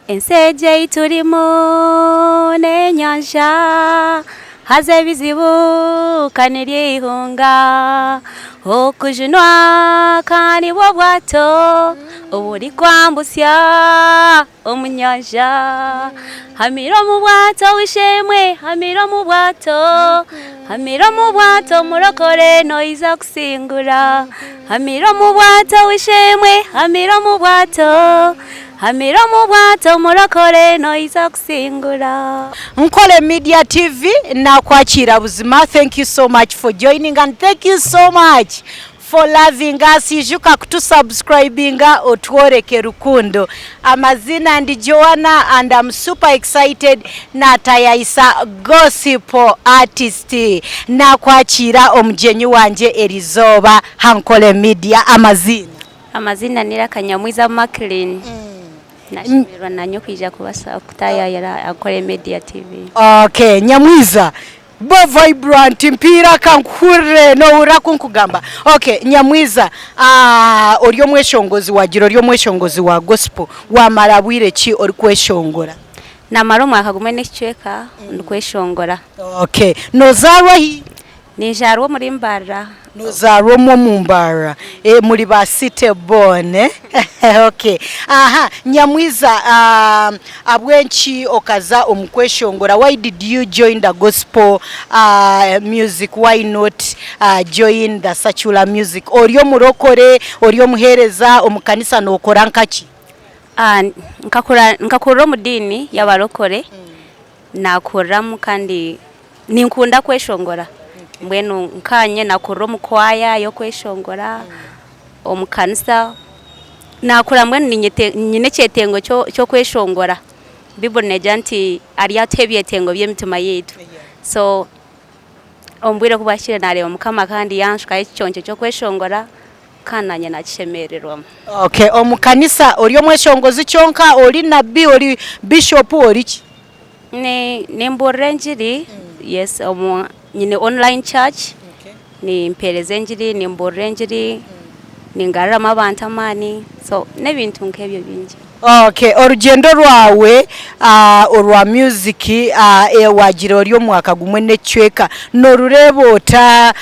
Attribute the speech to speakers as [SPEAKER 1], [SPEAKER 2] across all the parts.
[SPEAKER 1] Ensi egi ei turimu n'enyanja, haza ebizibu ka niryo eihunga. Okujunwa ka nibwo bwato oburikwambutsya omu nyanja. Hamira omu bwato w'eishe-emwe, hamira omu bwato, hamira omu bwato murokore noija kusingura. Hamira omu bwato w'eishe-emwe, hamira omu bwato. Hamira omu bwato murokore noija kusingura.
[SPEAKER 2] Nkole Media TV nakwakiira buzima thank you so much for joining and thank you so much for loving us ijuka kutu subscribinga otworeke rukundo amazina ndi Joanna and am super excited natayayisa gospel artist nakwakiira omugyenyi wangye erizooba ha Nkole Media amaziina.
[SPEAKER 1] Amaziina ni Iraka Nyamwiza Mackline. Nashemererwa nanye okwija kubasa kutayayira Ankole Media TV.
[SPEAKER 2] Okay, Nyamwiza, be vibrant mpiira kankuhurire nohurira ku nkugamba. Okay, Nyamwiza, ah, ori omweshongozi wagira ori omweshongozi wa gospel, wamara bwire ki orikweshongora?
[SPEAKER 1] Namara omwaka gumwe n'ekicweka ndikweshongora.
[SPEAKER 2] Okay, nozaarwa hi?
[SPEAKER 1] Ninzaarwa omuri Mbarara.
[SPEAKER 2] Nozaarwa omwo omu Mbarara. Eh, muri ba city born eh? Okay. Aha, Nyamwiza, ah, abw'enki okaza omu kweshongora? Why did you join the gospel ah, music? Why not ah, join the secular music? Ori omurokore, ori omuheereza omu kanisa nookora nkaki?
[SPEAKER 1] Ah, nkakura nkakurira omu diini y'abarokore, naakuriramu kandi Ninkunda kweshongora mbwenu nkanye nakurira omu kwaya y'okweshongora omu kanisa nakura mbwenu nyine ekyetengo ky'okweshongora Baiburi negira nti aryatuha ebyetengo by'emitima yaitu so omu bwire ku bwahikire nareeba mukama kandi yanshukaho ekiconco ky'okweshongora kandi nanye nakishemererwamu.
[SPEAKER 2] Okay, omu kanisa ori omweshongozi kyonka, ori nabi, ori bishopu, ori ki?
[SPEAKER 1] Nimbuurira engiri, yes omu nyine online church, nimpeereza engiri, nimbuurira engiri, ningaruramu abantu amaani, so n'ebintu nk'ebyo bingi.
[SPEAKER 2] Okay, orugyendo rwawe orwa music wagira ori omu mwaka gumwe n'ekicweka, norureeba ota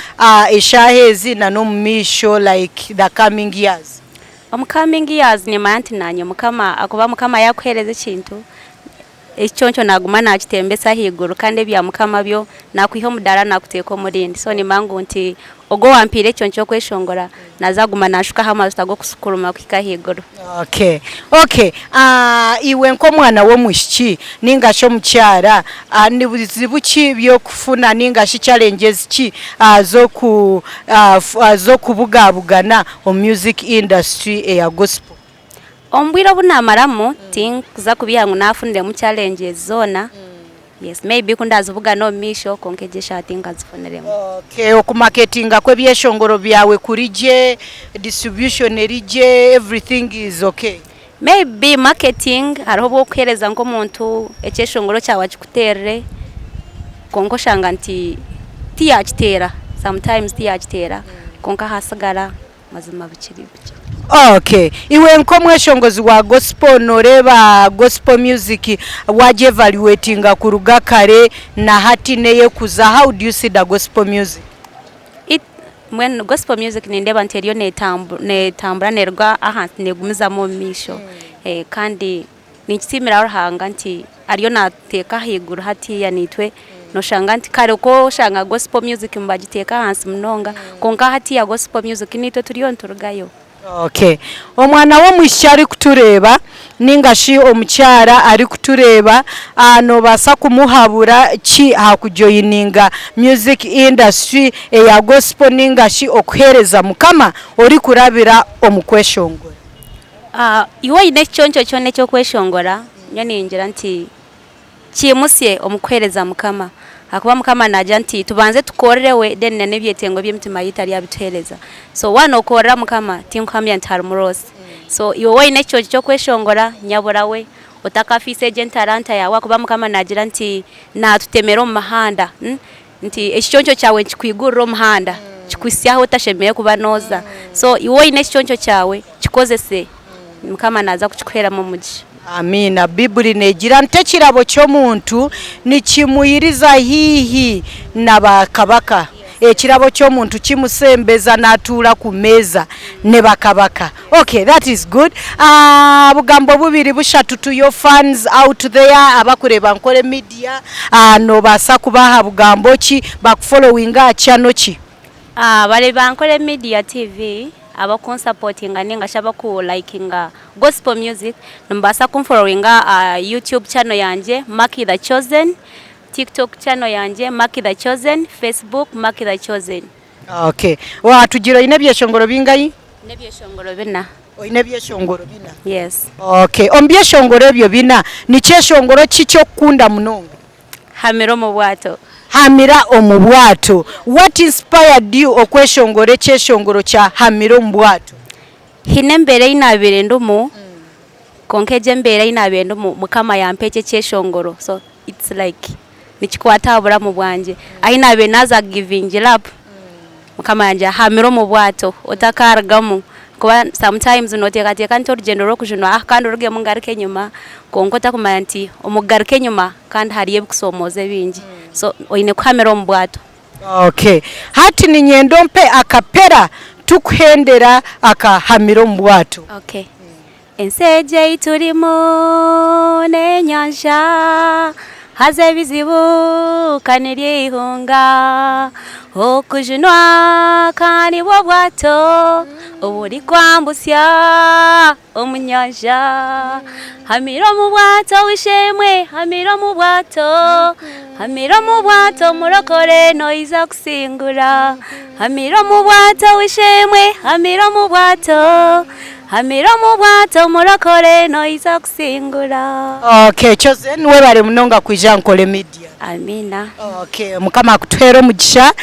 [SPEAKER 2] eshaaha ezi na n'omu maisho like the coming years?
[SPEAKER 1] Omu coming years nimanya nti naanye Mukama, ahakuba Mukama yaakuheereza ekintu, Ekiconco naaguma naakitembesa ahaiguru, kandi ebya Mukama byo naakwiha omu daara naakuteeka omu rindi. So nimanya ngu nti ogwo owampiire ekiconco ky'okweshongora naaza kuguma naashukaho amajuta g'okusukuruma kuhika ahaiguru.
[SPEAKER 2] Okay, okay. Iwe nk'omwana w'omwishiki nainga shi omukyara, ni bizibu ki by'okufuna nainga shi challenges ki z'oku z'okubugabugana omu music industry eya gospel?
[SPEAKER 1] Omu bwire obu naamaramu tinkuza kubiiha ngu naafuniremu challenges zoona, yes maybe ku ndaazibugana omu maisho kwonka egyo eshaaha tinkazifuniremu.
[SPEAKER 2] Okay, okumaketinga kw'ebyeshongoro byawe kuri gye, distribution eri gye, everything is okay?
[SPEAKER 1] Maybe marketing hariho obu orikuheereza nk'omuntu ekyeshongoro kyawe akikuteerere kwonka oshanga nti tiyaakiteera, sometimes tiyaakiteera kwonka hasigara Mazima bikiri bikye.
[SPEAKER 2] Okay. Iwe nk'omweshongozi wa gospel noreeba gospel music wagyevaluatinga kuruga kare na hati n'eyekuza how do you see the gospel music?
[SPEAKER 1] It mbwenu gospel music nindeeba nti eriyo netambura neruga ahansi negumizamu omu maisho kandi Ninkisiimira Ruhanga nti ariyo natuteeka ahaiguru hatiiya naitwe noshanga nti kare okaba oshanga gospel music nibagiteeka ahansi munonga kwonka hatiiya gospel music naitwe turiyo niturugayo.
[SPEAKER 2] Okay. Omwana w'omwishiki arikutureeba ninga shi omukyara arikutureeba noobaasa kumuhabura ki aha kujoyininga music industry eya gospel ninga shi okuheereza Mukama orikurabira omu kweshongora?
[SPEAKER 1] Iwe oine ekiconco kyona eky'okweshongora, nyowe ningira nti kiimutsye omu kuheereza Mukama. Ahakuba Mukama naagira nti tubanze tukorere we then n'ebyetengo by'emitima yaitu aryabituheereza. So waaba nookorera Mukama, tinkuhamya nti harimu loss. So iwe waaba oine ekiconco ky'okweshongora, nyabura we otakafiisa egyo entaranta yaawe ahakuba Mukama naagira nti naatutemera omu mihanda. Nti ekiconco kyawe nikikwigurira omuhanda kikuhitsye ahu otashemereire kuba nooza. So iwe oine ekiconco kyawe kikozese, Mukama naaza kukikuheeramu omugisha.
[SPEAKER 2] Amiina. Bibuli negira nti ekirabo ky'omuntu nikimwiriza haihi na bakabaka. Ekirabo ky'omuntu kimusembeza natuura ku meeza ne bakabaka. Ok that is good. Bugambo bubiri bushatu to your fans out there abakureeba Nkore Media, nobaasa kubaha bugambo ki bakufollowinga aha channel ki?
[SPEAKER 1] Abareebi ba Nkore Media TV abakunsapotinga ninga shi abaku likinga gospel music nimubaasa kunforowinga aha YouTube channel yangye Marky the Chosen, TikTok channel yangye Marky the Chosen, Facebook Marky the Chosen.
[SPEAKER 2] Okay. Waatugira oine ebyeshongoro bingahi?
[SPEAKER 1] N'ebyeshongoro bina.
[SPEAKER 2] Oine ebyeshongoro bina?
[SPEAKER 1] Yes.
[SPEAKER 2] Okay. Omu byeshongoro ebyo bina, ni kyeshongoro ki ky'okukunda munonga?
[SPEAKER 1] Hamira omu bwato.
[SPEAKER 2] Hamira omu bwato. What inspired you okweshongora ekyeshongoro kya Hamira omu bwato?
[SPEAKER 1] Haine embeera ei naabaire ndimu, kwonka egyo embeera ei naabaire ndimu Mukama yampa eki ekyeshongoro so it's like nikikwata aha buramu bwangye. Ahi naabaire naaza kugivingira apu, Mukama yangira hamira omu bwato otakarugamu ahakuba sometimes nooteekateeka nti orugyendo rw'okujunwa kandi orugemu ngaruke enyima kwonka otakumanya nti omu kugaruka enyima kandi hariyo ebikusoomooza ebingi so oine kuhamira omu bwato.
[SPEAKER 2] Okay. Hati niinyenda ompe akapera tukuhendera aka Hamira omu bwato.
[SPEAKER 1] Okay. Ensi egi ei turimu n'enyanja, haza ebizibu ka niryo eihunga. Okujunwa ka nibwo bwato oburikwambutsya omu nyanja. Hamira omu bwato w'eishe-emwe, hamira omu bwato, hamira omu bwato murokore noija kusingura. Hamira omu bwato w'eishe-emwe, hamira omu bwato. Hamira omu bwato murokore noija kusingura.
[SPEAKER 2] Okay Chosen webare munonga kwija Nkore Media.
[SPEAKER 1] Amiina.
[SPEAKER 2] Okay mukama akutuhere omugisha.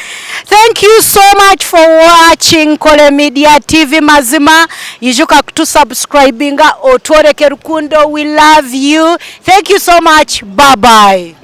[SPEAKER 2] Thank you so much for watching Nkore Media TV mazima ijuka kutu subscribinga otworeke rukundo we love you thank you so much bye bye.